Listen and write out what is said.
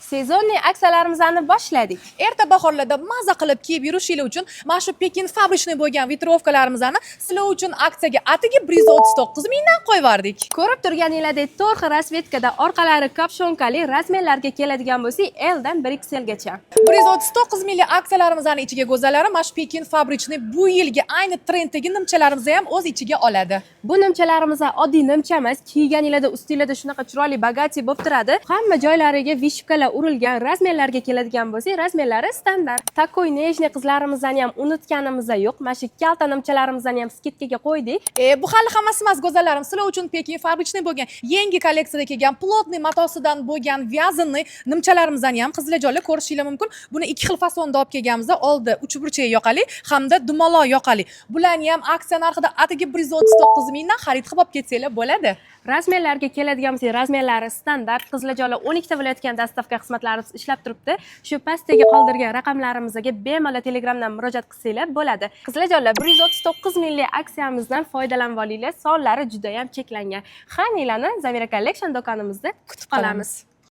Сезонный aksiyalarimizni boshladik. Erta bahorlarda maza qilib kiyib yurishinglar uchun mana shu Pekin фабричный bo'lgan ветровка larimizni sizlar uchun aksiyaga atigi 139 mingdan qo'yib yubordik. Ko'rib turganinglardek, to'rt xil расцветка da, orqalari капюшонка li. Размер larga keladigan bo'lsak, L dan 1XL gacha. 139 minglik aksiyalarimizni ichiga, go'zallarim, mana shu Pekin фабричный bu yilgi ayni trenddagi nimchalarimizni ham o'z ichiga oladi. Bu nimchalarimiz oddiy nimcha emas, kiyganinglarda ustinglarda shunaqa chiroyli, богатый bo'lib turadi. Hamma joylariga вышивка lar urilgan. Размер larga keladigan bo'lsak, размер lari standart. Такой нежный qizlarimizni ham unutganimiz yo'q. Mana shu kalta nimchalarimizni ham скидка ga qo'ydik. Bu hali hammasi emas, go'zallarim. Sizlar uchun Pekin фабричный bo'lgan yangi kolleksiyada kelgan плотный matosidan bo'lgan вязаный nimchalarimizni ham, qizlarjonlar, ko'rishinglar mumkin. Buni ikki xil fasonda olib kelganmiz: oldi uchburchak yoqali hamda dumaloq yoqali. Bularni ham aksiya narxida atigi 139 mingdan xarid qilib olib ketsanglar bo'ladi. Размер larga keladigan bo'lsak, размер lari standart. Qizlarjonlar, 12 ta viloyatga ham доставка xizmatlarimiz ishlab turibdi. Shu pastdagi qoldirgan raqamlarimizga bemalol Telegramdan murojaat qilsanglar bo'ladi. Qizlarjonlar, 139 minglik aksiyamizdan foydalanib olinglar, sonlari juda ham cheklangan. Hammanglarni Zamira Collection do'konimizda kutib qolamiz.